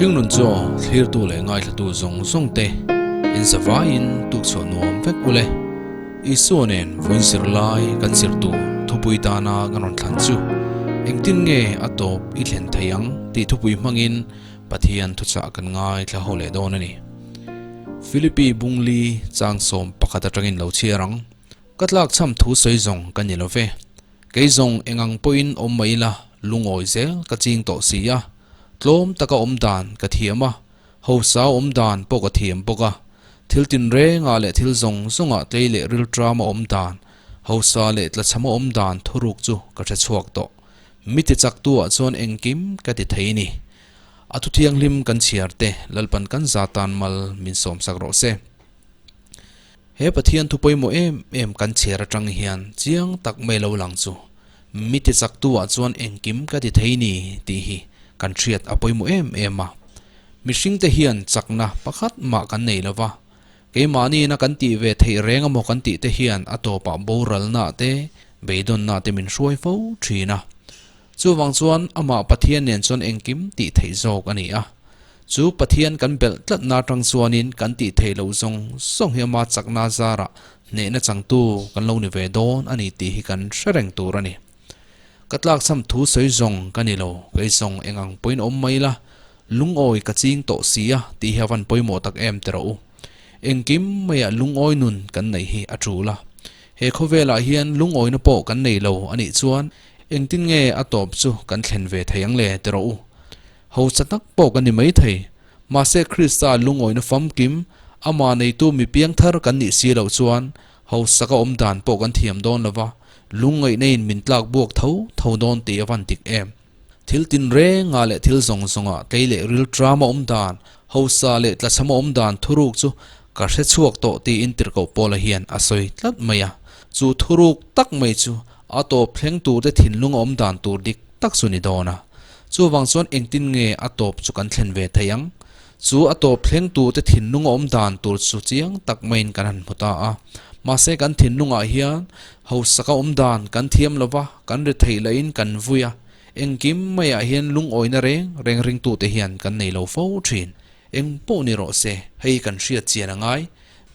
Hringnun chaw thlirtu leh ngaithlatu zawng zawng te inzavaiin tukchhuah nuam vek ule. Isua nen vawiin zir lai kan zir tur thupui tana kan rawn thlan chu engtin nge a tawp i thlen thei ang tih thupui hmangin Pathian thuchah kan ngaithla ho leh dawn a ni. Philippi Bungli chang 11 atangin lo chhiar ang. Ka tlakchham thu sawi zawng ka ni lo ve. Kei zawng engang pawhin awm mai ila lungawi zel ka ching tawh si a. Tlawm taka awm dan ka thiam a, hausa awm dan pawh ka thiam bawk a. Thil tinrengah leh thil zawng zawngah tlei leh rilṭama awm dan, hausa leh tlachhama awm dan thuruk chu ka hre chhuak tawh. Mi ti chaktu-ah chuan engkim ka ti thei ni. A thu thianghlim kan chhiar te Lalpan kan za tan mal min sawmsak rawh se. He Pathian thu pawimawh em em kan chhiar atang hian chiang tak mai lo lang chu mi ti chaktu ah chuan engkim ka ti thei ni tih hi kan hriat a pawimawh em em a. Mihring te hian chakna pakhat mah kan nei lova, keimahni ina kan tih ve theih reng emaw kan tih te hian a tawpah boralna te beidawnna te min hruai fo thin a. Chuvang chuan amah Pathian nen chuan engkim tih theih zawk a ni a. Chu Pathian kan belh tlatna atang chuanin kan tih theih loh zawng zawng hi ama chakna zarah hnehna changtu kan lo ni ve dawn a ni tih hi kan hre reng tur a ni. Ka tlakchham thu sawi zawng ka ni lo, kei zawng eng ang pawhin awm mai la, lungawi ka ching tawh si a tih hi a van pawimawh tak em ti rawh u. Engkim maiah lungawi nun kan neih hi a tul a. He khawvelah hian lungawina pawh kan nei lo a nih chuan Engtin nge a tawp chu kan thlen ve thei ang le ti rawh u. Hausa tak pawh ka ni mai thei. Mahse Krista lungawina famkim, amah neitu mi piangthar kan nih si loh chuan hausa ka awm dan pawh kan thiam dawn lo va, lungngaihna in min tlak buak tho tho dawn tih a van dik em. Thil tinrengah leh thil zawng zawngah tlei leh rilṭama awm dan, hausa leh tlachhama awm dan thuruk chu ka hre chhuak tawh tiin tirhkoh Paula hian a sawi tlat mai a. Chu thuruk tak mai chu A tawp thleng turte thinlung a awm dan tur dik tak chu ni dawn a. Chuvang chuan engtin nge a tawp chu kan thlen ve thei ang? Chu a tawp thleng turte thinlung a awm dan tur chu chiang tak maiin kan han hmu ta a. Mahse kan thinlungah hian hausak a awm dan kan thiam lo va, kan ri theih lahin kan vui a. Engkim maiah hian lungawina reng reng ringtute hian kan nei lo fo thin. Eng pawh ni rawh se, hei kan hriat chian a ngai.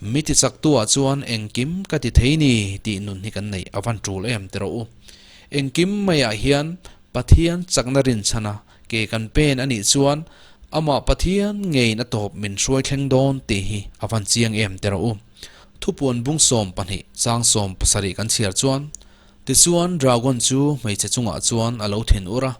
Mi ti chaktu ah chuan engkim ka ti thei ni tih nun hi kan neih a van tul em ti rawh u. Engkim maiah hian Pathian chakna rinchhana ke kan pen a nih chuan amah Pathian ngeiin a tawp min hruai thleng dawn tih hi a van chiang em ti rawh u. Thupuan bung 12 chang 70 kan chhiar chuan, Tichuan dragon chu hmeichhe chungah chuan a lo thin ur a,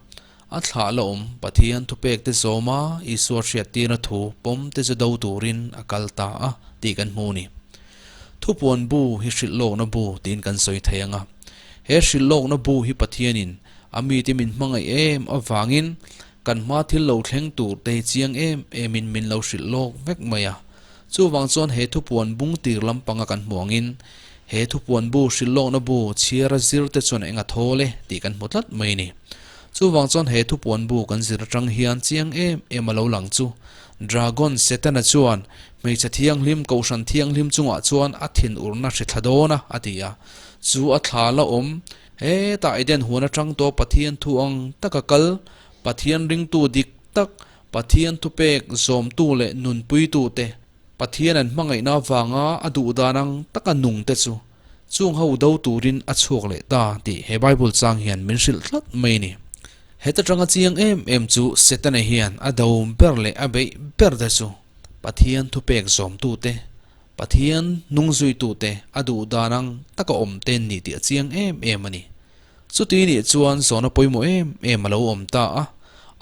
A thlah la awm Pathian thupekte zawma Isua hriattirna thu pawmte chu do turin a kal ta a tih kan hmu a ni. Thupuan bu hi hrilhlawkna bu tiin kan sawi thei ang a. He hrilhlawkna bu hi Pathianin a mite min hmangaih em avangin kan hma thil lo thleng turte hi chiang em emin min lo hrilhlawk vek mai a. Chuvang chuan he thupuan bung tir lampanga kan hmu angin he thupuan bu hrilhlawkna bu chhiara zirte chuan eng a thawl e tih kan hmu tlat mai a ni. Chuvang chuan he thupuan bu kan zir atang hian chiang em em a lo lang chu. Dragon Setana chuan hmeichhe thianghlim kohhran thianghlim chungah chuan a thinurna hri thla dawn a, a ti a. Chu a thla la awm. Hetah Eden huan atang tawh Pathian thu ang taka kal, Pathian ringtu dik tak, Pathian thupek zawmtu leh nunpuitute, Pathian an hmangaihna avanga a duhdan ang taka nungte chu Chung ho do turin a chhuak leh ta tih he Bible chang hian min hrilh tlat mai a ni. Heta tanga chiang em em chu Setana hian a do ber leh a beih ber te chu Pathian thupek zawmtute, Pathian hnungzuitute a duh dan ang taka awm te an ni tih a chiang em em a ni. Chuti nih chuan zawhna pawimawh em em a lo awm ta a,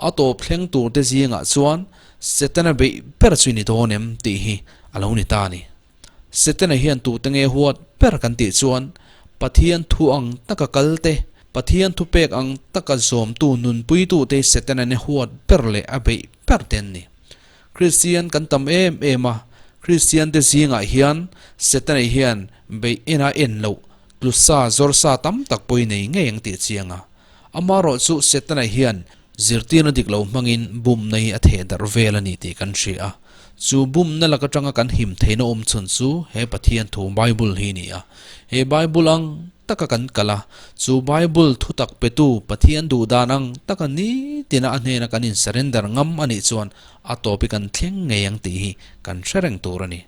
a tawp thleng tur te zingah chuan Setana beih ber chu i ni dawn em tih hi a lo ni ta a ni. Setana hian tute nge huat ber kan tih chuan Pathian thu ang taka kal te, Pathian thupek ang taka zawmtu nunpuitute hi Setana ne huat ber leh a beih ber te an ni. Kristian kan tam em em a, Kristian te zingah hian Setana hian beih ena en loh tlusa zawrsa tam tak pawh i nei ngei ang tih a chiang a. Amaherawh chu Setana hian zirtirna dik lo hmangin bumna hi a theh darh vel a ni tih kan hria a. Chu bumna lak atanga kan him theihna awm chhun chu he Pathian thu Bible hi a ni a. He Bible ang taka kan kal a, chu Bible thutak petu Pathian duh dan ang taka nitina a hnena kan in surrender ngam a nih chuan a tawp hi kan thleng ngei ang tih hi kan hre reng tur a ni.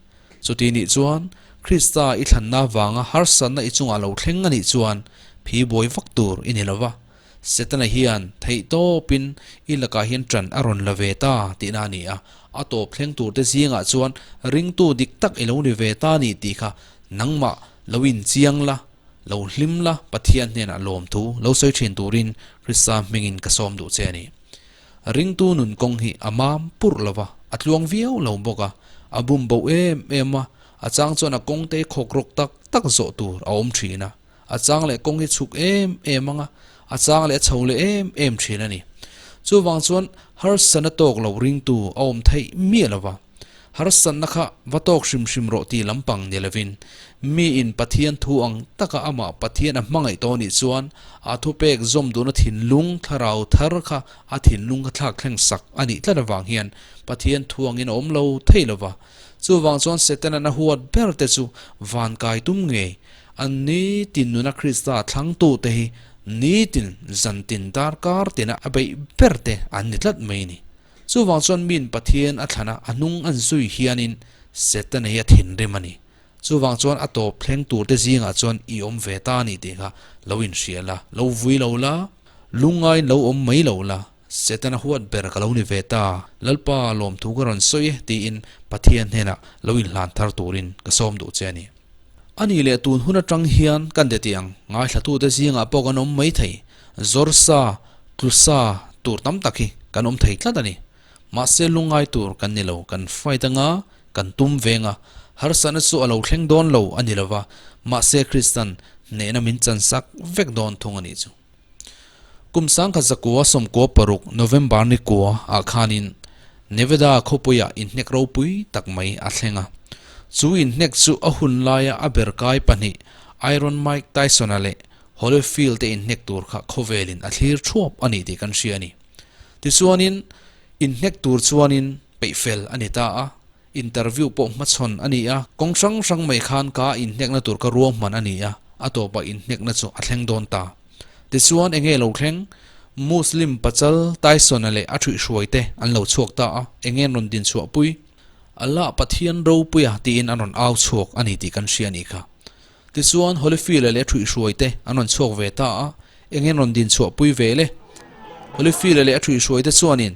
Chuti nih chuan Krista i thlanna avanga harsatna i chungah lo thleng a nih chuan phi buai vak tur i ni lo va. Setana hian theihtawpin i lakah hian ṭan a rawn la ve ta tihna a ni a, a tawp thleng turte zingah chuan ringtu dik tak i lo ni ve ta ni tih kha nangmah lo inchiang la, lo hlim la, Pathian hnenah lawmthu lo sawi ṭhin turin Krista hmingin ka sawm duh che a ni. Ringtu nun kawng hi a mam purh lo va, a tluang viau lo bawk a, a bum bo em em a, a chang chuan a kawngte khawk rawk tak tak zawh tur a awm ṭhin a. A chang leh kawng hi chhuk em em ang a, a chang leh a chho leh em em thin a ni. Chuvang chuan harsatna tawk lo ringtu a awm theih miah lo va. Harsatna kha va tawk hrim hrim rawh tih lampang ni lovin, miin Pathian thu ang taka amah Pathian a hmangaih tawh nih chuan a thupek zawm duhna thinlung thlarau thar kha a thinlung kha thlak thleng sak a nih tlat avang hian Pathian thu angin a awm lo thei lo va. Chuvang chuan Setana'n a huat ber te chu van kai tum ngei An nitin nuna Krista thlangtute hi nitin zantin darkar tina a beih ber te an ni tlat mai ni. Chuvang chuan miin Pathian a thlan a, a hnung an zui hianin Setana hi a thinrim a ni. Chuvang chuan a tawp thleng turte zingah chuan i awm ve ta a ni tih kha lo inhria la, lo vui lo la, lungngain lo awm mai lo la, Setana huat ber ka lo ni ve ta, Lalpa lawmthu ka rawn sawi e tiin Pathian hnenah lo inhlan thar turin ka sawm duh che a ni. A nih leh tun hun atang hian kan de tih ang, ngaithlatute zingah pawh kan awm mai thei. Zawr sa, tlu sa tur tam tak hi kan awm thei tlat a ni. Mahse lungngai tur kan ni lo, kan fight anga, kan tum veng a, harsatna chu a lo thleng dawn lo a ni lo va, mahse Kristan hnehna min chansak vek dawn thung a nih chu. Kum 1996 November ni kua ah khanin Nevada khawpuiah inhnek ropui tak mai a thleng a. Chu inhnek chu a hun laia a ber kai pahnih Iron Mike Tyson-a leh Holyfield te inhnek tur kha khawvelin a thlir thuap a ni tih kan hria a ni. Tichuanin inhnek tur chuanin peihfel a ni ta a, interview pawh hmachhawn a ni a, kawng hrang hrang mai khan ka inhnekna tur ka ruahman a ni a, a tawpah inhnekna chu a thleng dawn ta. Tichuan enge lo thleng? Muslim pachal Tyson-a leh a thuihhruai te an lo chhuak ta a, enge an rawn dinchhuah pui? Allah Pathian ropuia tiin an rawn au chhuak a ni tih kan hria a nih kha. Tichuan Holyfield-a leh a thuihhruai te an rawn chhuak ve ta a, enge an rawn dinchhuah pui ve le? Holyfield-a leh a thuihhruai te chuanin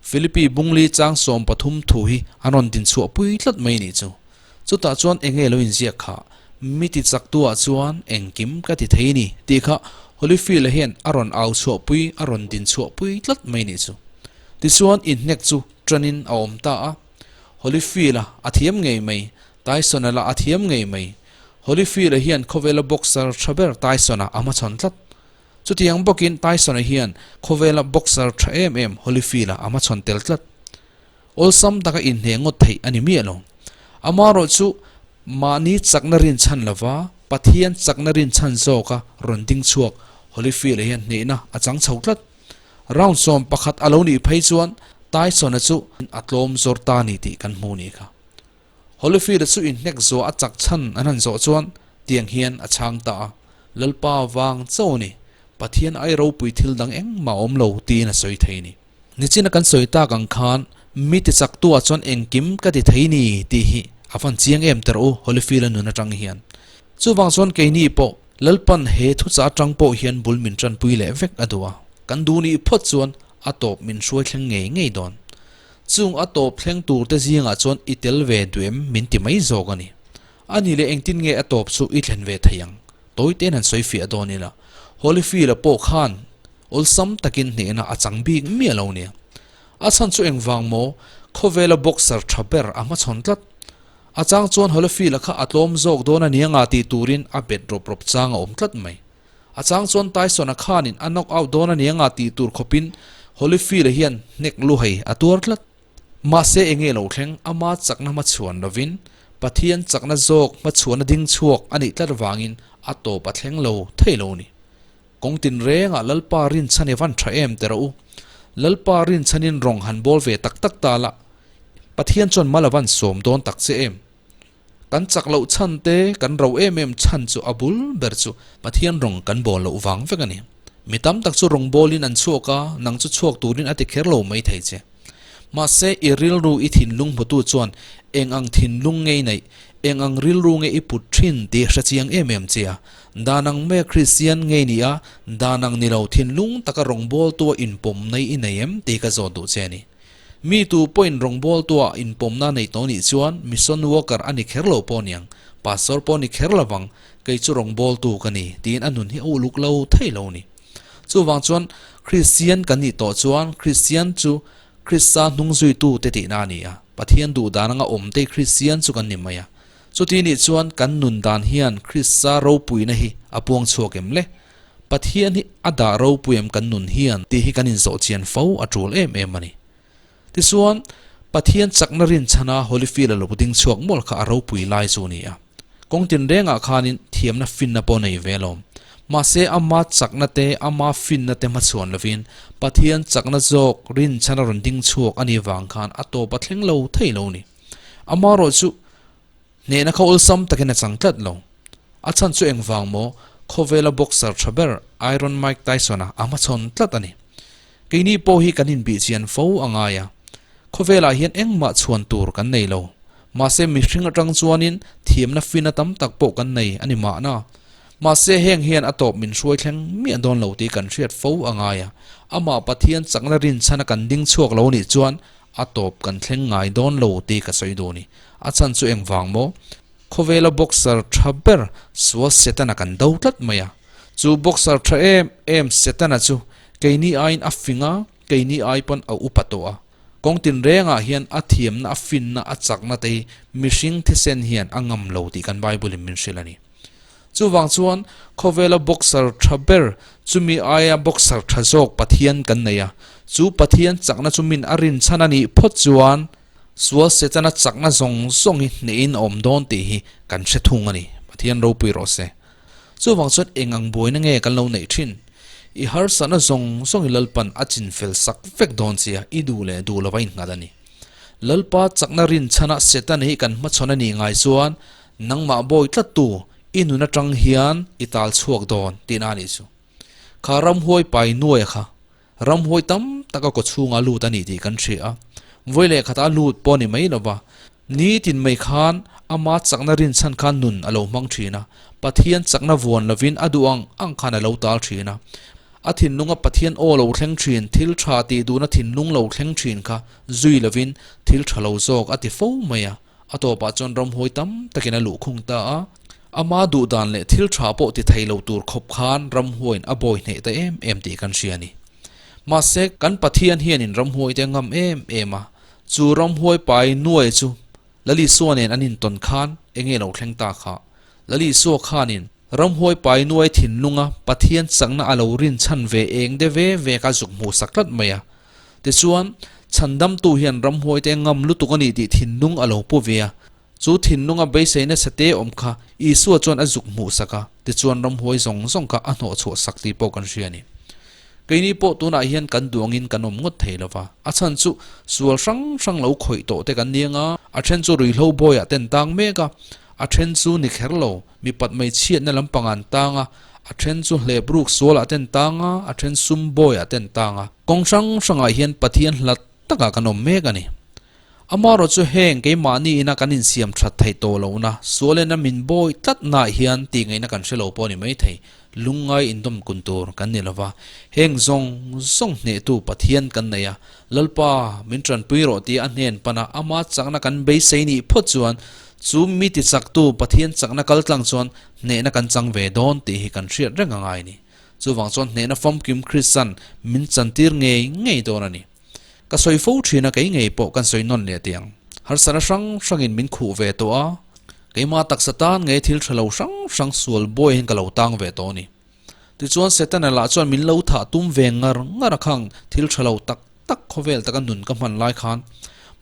Philippi bungli chang 13 thu hi an rawn dinchhuah pui tlat mai nih chu. Chutah chuan enge lo inziak kha, Mi ti chaktuah chuan engkim ka ti thei ni tih kha Holyfield-a hian a rawn au chhuahpui, a rawn dinchhuahpui tlat mai nih chu. Tichuan inhnek chu tanin a awm ta a. Holyfield-a a thiam ngei mai, Tyson-a lah a thiam ngei mai. Holyfield-a hian khawvela boxer tha ber Tyson-a a hmachhawn tlat. Chutiang bawkin Tyson-a hian khawvela boxer tha em em Holyfield-a a hmachhawn tel tlat. Awlsam taka inhneh ngawt theih a ni miah lo. Amaherawh chu mahni chakna rinchhan lova Pathian chakna rinchhan zawka rawn ding chhuak Holyfield-a hian hnehna a chang chho tlat. Round 11 a lo nih phei chuan Tyson-a chu a tlawm zawr ta ni tih kan hmu nih kha. Holyfield-a chu inhnek zuah a chak chhan an han zawh chuan tiang hian a chhang ta a, Lalpa vang chauh a ni, Pathian ai ropui thil dang engmah a awm lo tiin a sawi thei a ni. Nichina kan sawi tak ang khan mi ti chaktuah chuan engkim ka ti thei ni tih hi a van chiang em ter u Holyfield-a nun atang hian. Chuvang chuan keini pawh Lalpan he thuchah atang pawh hian bul min tanpui leh vek a duh a, kan duh nih phawt chuan a tawp min hruai thleng ngei ngei dawn. Chung a tawp thleng tur te zingah chuan i tel ve duh em min ti mai zawk a ni. A ni leh engtin nge a tawp chu i thlen ve thei ang? Tawi te'n han sawi fiah dawn ila. Holyfield-a pawh khan awlsam takin hnehna a chang bik miah lo nia. A chhan chu engvang maw? Khawvela boxer tha ber a hmachhawn tlat. A chang chuan Holyfield-a kha a tlawm zawk dawn a nia nga tih turin a bet rawp rawp chang a awm tlat mai. A chang chuan Tyson-a khanin a knock out dawn a nia nga tih tur khawpin Holyfield-a hian hnek lu hei a tuar tlat. Mahse enge lo thleng ama chakna hmachhuan lovin Pathian chakna zawk hmachhuana ding chhuak a nih tlat vangin a tawp a thleng lo thei lo ni. Kawng tinrengah Lalpa rinchhan i van tha em ti rawh u. Lalpa rinchhanin rawng han bawl ve tak tak ta la. Pathian chuan mal a van sawm dawn tak che em? Kan chak loh chhan te, kan ro em em chhan chu a bul ber chu Pathian rawng kan bawl loh vang vek a ni. Mi tam tak chu rawng bawlin an chhuak a, nang chu chhuak turin a ti kher lo mai thei che. Mahse, i rilru i thinlung hmutu chuan eng ang thinlung nge i neih, eng ang rilru nge i put thin tih hre chiang em em che a. Dan ang maia Kristian nge i nih a, dan ang ni lo thinlung taka rawngbawltua inpawmna i nei em tih ka zawt duh che a ni. Mi tu pawhin rawngbawltua inpawmna nei tawh nih chuan mission worker a ni kher lo pawh niang, pastor pawh ni kher lovang, kei chu rawngbawltu ka ni tiin a nun hi a uluk lo thei lo ni. Chuvang chuan Kristian kan nih tawh chuan Kristian chu Krista hnungzuitu te tihna a ni a, Pathian duh dan anga awm te Kristian chu kan ni mai a. Chuti nih chuan kan nun dan hian Krista ropuina hi a puang chhuak em le? Pathian hi a dah ropui em kan nun hian tih hi kan inzawh chian fo a tul em em a ni. Tichuan, Pathian chakna rinchhana Holyfield-a lo ding chhuak mawlh kha a ropui lai chu a ni a. Kawng tinrengah khanin thiamna finna pawh nei ve alawm. Mahse, ama chakna te, ama finna te hmachhuan lovin Pathian chakna zawk rinchhana rawn ding chhuak a nih vang khan a tawp a thleng lo thei lo a ni. Amaherawhchu, Hnehna kha awlsam takin a chang tlat lo. A chhan chu engvang maw? Khawvela boxer tha ber Iron Mike Tyson-a a hmachhawn tlat a ni. Keini pawh hi kan inbih chian fo a ngai a. Khawvelah hian engmah chhuan tur kan nei lo. Mahse mihring atang chuanin thiamna fina tam tak pawh kan nei a ni mahna. Mahse heng hian a tawp min hruai thleng miah dawn lo tih kan hriat fo a ngai a. Amah Pathian chakna rinchhana kan ding chhuak lo nih chuan A tawp kan thleng ngai dawn lo tih ka sawi duh a ni. A chhan chu engvang maw? Khawvela boxer tha ber sual Setana kan do tlat mai a. Chu boxer tha em em Setana chu keini aiin a fing a, keini ai pawn a upa tawh a. Kawng tinrengah hian a thiamna, a finna, a chakna te hi mihring thisen hian a ngam lo tih kan Bible in min hrilh a ni. Chuvang chuan khawvela boxer tha ber chumi aia boxer tha zawk Pathian kan nei a, chu Pathian chakna chu min a rinchhan a nih phawt chuan sual Setana chakna zawng zawng hi hnehin a awm dawn tih hi kan hre thung a ni. Pathian ropui rawh se. Chuvang chuan eng ang buaina nge kan lo neih thin? I harsatna zawng zawng hi Lalpan a chinfel sak vek dawn chia i duh leh duh lova innghat a ni. Lalpa chakna rinchhana Setana hi kan hmachhawn a nih ngai chuan Nangmah bawi tlattu i nun atang hian i tal chhuak dawn tihna a nih chu. Kha ramhuai pai nuaia kha ramhuai tam tak a kaw chhunga lut a ni tih kan hria a, vawi leh khatah a lut pawh a ni mai lo va, nitin mai khan ama chakna rinchhan khan nun a lo hmang thin a, Pathian chakna vuan lovin a duh ang ang khan a lo tal thin a. A thinlunga Pathian aw lo thleng thin, thil tha tih duhna thinlung lo thleng thin kha zui lovin thil tha lo zawk a ti fo mai a. A tawpah chuan ramhuai tam takin a luhkhung ta a, ama duh dan leh thil tha pawh ti thei lo tur khawp khan ramhuaiin a bawi hneh ta em em tih kan hria a ni. Mahse, kan Pathian hianin ramhuai te a ngam em em a, chu ramhuai pai nuai chu Lalisua nen an intawn khan enge lo thleng ta kha? Lalisua khanin ramhuai pai nuai thinlunga Pathian chakna a lo rinchhan ve eng de ve ve kha zuk hmuh sak tlat mai a. Tichuan, chhandamtu hian ramhuaite ngam lutuk a ni tih thinlung a lo pu ve a. Chu thinlunga beisei nasa te awm kha Isua chuan a zuk hmuh sak a, tichuan ramhuai zawng zawng kha a hnawh chhuah sak tih pawh kan hria a ni. Keini pawh tunah hian kan duangin kan awm ngawt thei lo va, a chhan chu sual hrang hrang lo khawih tawh te kan ni anga, a then chu ruihhlo bawiah ten tang mek a, a then chu ni kher lo, mipat mai chhiatna lampang an tang a, a then chu hlep ruk sualah ten tang a, a then sum bawiah ten tang a. Kawng hrang hrangah hian Pathian hlat takah kan awm mek a ni. Amaherawh chu heng keimahni ina kan insiam that theih tawh lohna, sualena min bawi tlatnaah hian tih ngaihna kan hre lo pawh a ni maithei, lungngai indawm kun tur kan ni lova. Heng zawng zawng hnehtu Pathian kan nei a, Lalpa min tanpui rawh tia a hnen pana ama chakna kan beisei nih phawt chuan chu mi tichaktu Pathian chakna kal tlang chuan hnehna kan chang ve dawn tih hi kan hriat reng a ngai a ni. Chuvang chuan hnehna famkim Krista'n min chantir ngei ngei dawn a ni. Ka sawi fo thin a, kei ngei pawh kan sawi nawn leh tih ang. Harsatna hrang hrangin min khuh ve tawh a, keimah taksa tan ngei thil tha lo hrang hrang sual buai hian ka lo tang ve tawh a ni. Tichuan Setana lah chuan min lo thah tum ve ngar ngar a khang thil tha lo tak tak khawvel taka nun ka hman lai khan.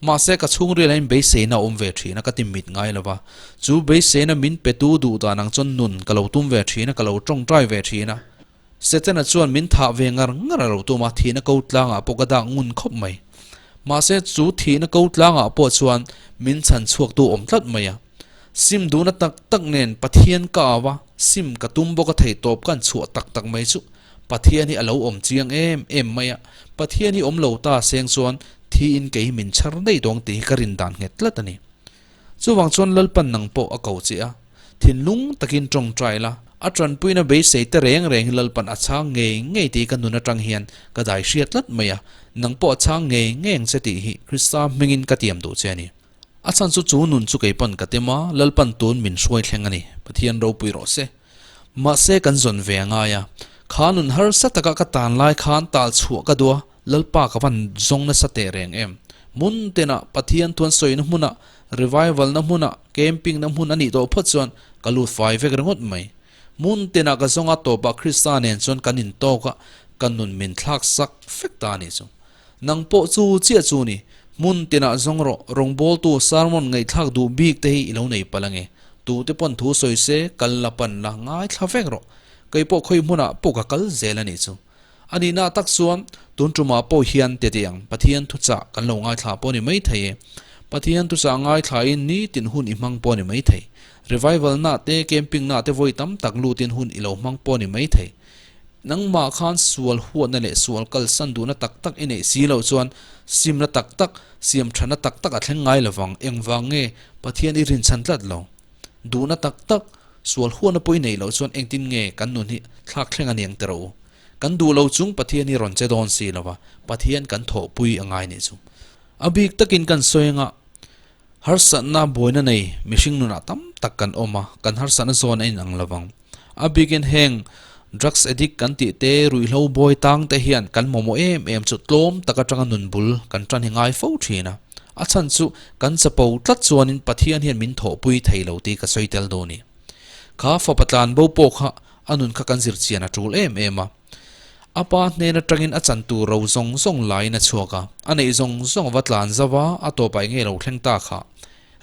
Mahse ka chhungril hian beiseina a awm ve thin a, ka ti mit ngai lo va. Chu beiseina min petu duh dan ang chuan nun ka lo tum ve thin a, ka lo tawngtai ve thin a. Setana chuan min thah ve ngar ngar a lo tum a, thihna ko tlangah pawh ka dak ngun khawp mai. Mahse chu thihna ko tlangah pawh chuan min chhan chhuaktu awm tlat mai a. Sim duhna tak tak nen Pathian ka au a, sim ka tum bawk a thei tawp kan chhuah tak tak mai chu Pathian hi a lo awm chiang em em mai a, Pathian hi awm lo ta seng chuan thiin kei hi min chhar daih dawng tih hi ka rin dan nghet tlat a ni. Chuvang chuan Lalpan nang pawh a ko che a, thinlung takin tawngtai la, a tanpuina beisei te reng reng hi Lalpan a chhang ngei ngei tih ka nun atang hian ka dai hriat tlat mai a, nang pawh a chhang ngei ngei ang che tih hi Krista hmingin ka tiam duh che a ni. A chhan chu chu nun chu kei pawn ka tem a, Lalpan tun min hruai thleng a ni, Pathian ropui rawh se. Mahse kan zawn ve a ngai a, kha nun harsa taka ka tan lai khan tal chhuah ka duh a, Lalpa ka van zawng nasa teh reng em? Hmun tinah, Pathian thuan sawina hmunah, revival na hmunah, camping na hmun a nih tawh phawt chuan ka lut fai vek ringawt mai. Hmun tinah ka zawnga tawpah Krista nen chuan kan intawk a, ka nun min thlak sak fek ta a nih chu. Nang pawh chu chiah chu ni, hmun tinah zawng rawh, rawngbawltu sermon ngaihthlak duh bik te hi i lo nei palh ange. Tute pawn thu sawi se, kal la pan la, ngaithla vek rawh. Kei pawh khawi hmunah pawh ka kal zel a nih chu. A nihna tak chuan tun tumah pawh hian tete ang Pathian thuchah kan lo ngaithla pawh a ni maithei e. Pathian thuchah ngaithlain nitin hun i hmang pawh a ni maithei. Revival na te, camping na te vawi tam tak lutin hun i lo hmang pawh a ni maithei. Nangmah khan sual huatna leh sual kalsan duhna tak tak i neih si loh chuan simna tak tak, siamthana tak tak a thleng ngai lovang. Engvang nge Pathian i rinchhan tlat lo? Duhna tak tak, sual huatna pawh i neih loh chuan engtin nge kan nun hi thlak thleng a niang teh rawh u? Kan duh lo chung Pathian hi rawn che dawn si lova, Pathian kan thawhpui a ngai nih chu. A bik takin kan sawi anga, harsatna buaina nei mihring nunah tam tak kan awm a, kan harsatna zawn a inang lovang. A bikin heng drugs addict kan tih te, ruihhlo bawi tang te hian kan mamawh em em chu tlawm tak atanga nun bul kan tan hi ngai fo thin a. A chhan chu kan chapo tlat chuanin Pathian hian min thawhpui thei lo tih ka sawi tel dawn ni. Kha fapa tlan bo pawh kha a nun kha kan zir chian a tul em em a. A pa hnen atangin a chan tur ro zawng zawng laiin a chhuak a, a neih zawng zawng a va tlan zauh a, a tawpah eng nge lo thleng ta kha.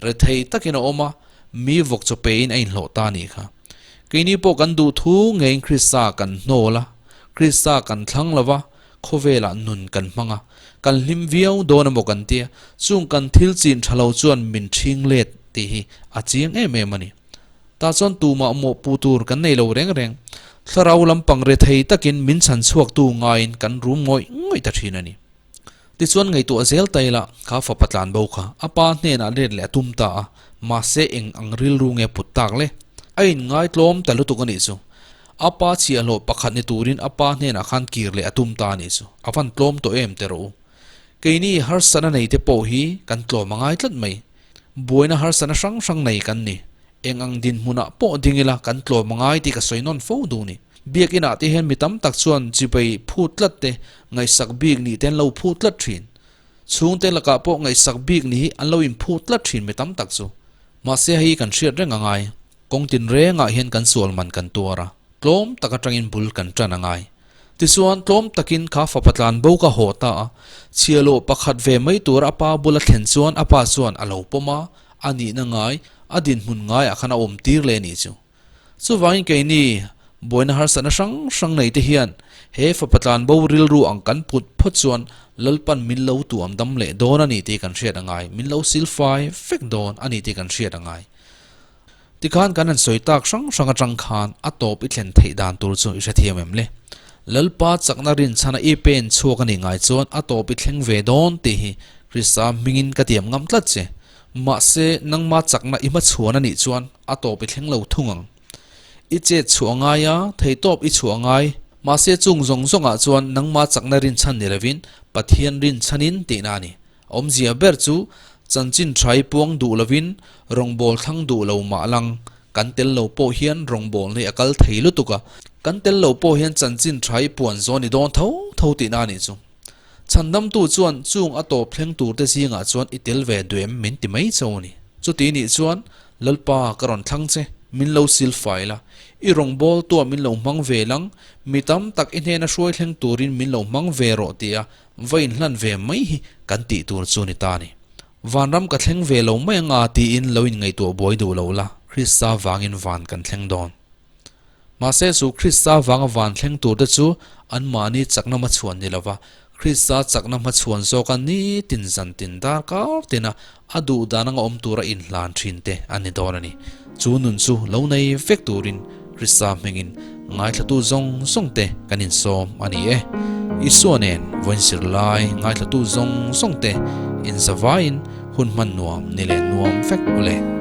Rethei takin a awm a, mi vawk chaw pein a inhlawh ta a nih kha. Keini pawh kan duh thu ngeiin Krista kan hnawl a, Krista kan thlang lo va, khawvelah nun kan hmang a, kan hlim viau dawn emaw kan tia, chung kan thil chin tha lo chuan min ṭhing let tih hi a chiang em em a ni. Tah chuan tumah mawhpuh tur kan nei lo reng reng. Thlarau lampang rethei takin min chhan chhuaktu ngaiin kan rum ngawih ngawih ta thin a ni. Tichuan ngaihtuah zel ta ila, kha fapa tlan bo kha a pa hnenah let leh a tum ta a, mahse eng ang rilru nge put tak le? A inngaitlawm ta lutuk a nih chu. A pa chhiahhlawh pakhat ni turin a pa hnenah khan kir leh a tum ta a nih chu. A van tlawm tawh em teh rawh u. Keini harsatna nei te pawh hi kan tlawm a ngai tlat mai. Buaina harsatna hrang hrang nei kan ni. Eng ang dinhmunah pawh ding ila kan tlawm a ngai tih ka sawi nawn fo duh ni. Biakinah te hian mi tam tak chuan chipei phut tlat te, ngaihsak bik nih te an lo phut tlat thin. Chhungte lakah pawh ngaihsak bik nih hi an lo inphut tlat thin mi tam tak chu. Mahse hei kan hriat reng a ngai. Kawng tinrengah hian kan sual man kan tuar a, tlawm tak atangin bul kan tan a ngai. Tichuan, tlawm takin kha fapa tlan bo ka haw ta a, chhiahloh pakhat ve mai tur a pa bula thlen chuan a pa chuan a lo pawm a, a nihna ngai, a dinhmun ngaiah khan a awm tir leh a nih chu. Chuvangin keini, buaina harsatna hrang hrang nei te hian he fapa tlan bo rilru ang kan put phawt chuan Lalpan min lo tuam dam leh dawn a ni tih kan hriat a ngai, min lo silfai vek dawn a ni tih kan hriat a ngai. Tikhan kan han sawi tak hrang hrang atang khan a tawp i thlen theih dan tur chu i hrethiam em le? Lalpa chakna rinchhana i pen chhuak a nih ngai chuan a tawp i thleng ve dawn tih hi Krista hmingin ka tiam ngam tlat che. Mahse, nangma chakna i hmachhuan a nih chuan a tawp i thleng lo thung ang. I chet chhuah ngai a, theitawp i chhuah ngai. Mahse chung zawng zawngah chuan nangma chakna rinchhan ni lovin Pathian rinchhanin tihna a ni. Awmzia ber chu chanchin thai puang duh lovin rawngbâwl thlang duh lo mah lang, kan tel lo pawh hian rawngbâwl hi a kal thei lutuk a, kan tel lo pawh hian chanchin thai puan zawn i dawn tho tho tihna a nih chu. Chhandamtu chuan chung a tawp thleng turte zingah chuan i tel ve duh em min ti mai cho a ni. Chuti nih chuan Lalpa ka rawn thlang che, min lo sil fai la, i rawngbâwl tua min lo hmang ve lang, mi tam tak i hnena hruai thleng turin min lo hmang ve rawh tia Va inhlan ve mai hi kan tih tur chu ni ta ni. Vanram ka thleng ve lo mai anga tiin lo inngaihtuah buai duh lo la, Krista vangin van kan thleng dawn. Mahse chu Krista vanga van thleng tur te chu anmahni chakna hmachhuan ni lova, Krista chakna hmachhuan zawka nitin zantin darkar tina a duh dan anga awm tura inhlan thin te a ni dawn a ni. Chu nun chu lo nei vek turin Krista hmingin ngaithlatu zawng zawng te kan insawm a ni e. Isua nen vawiin zir lai ngaithlatu zawng zawng te inzavaiin hun hman nuam ni leh nuam vek u le.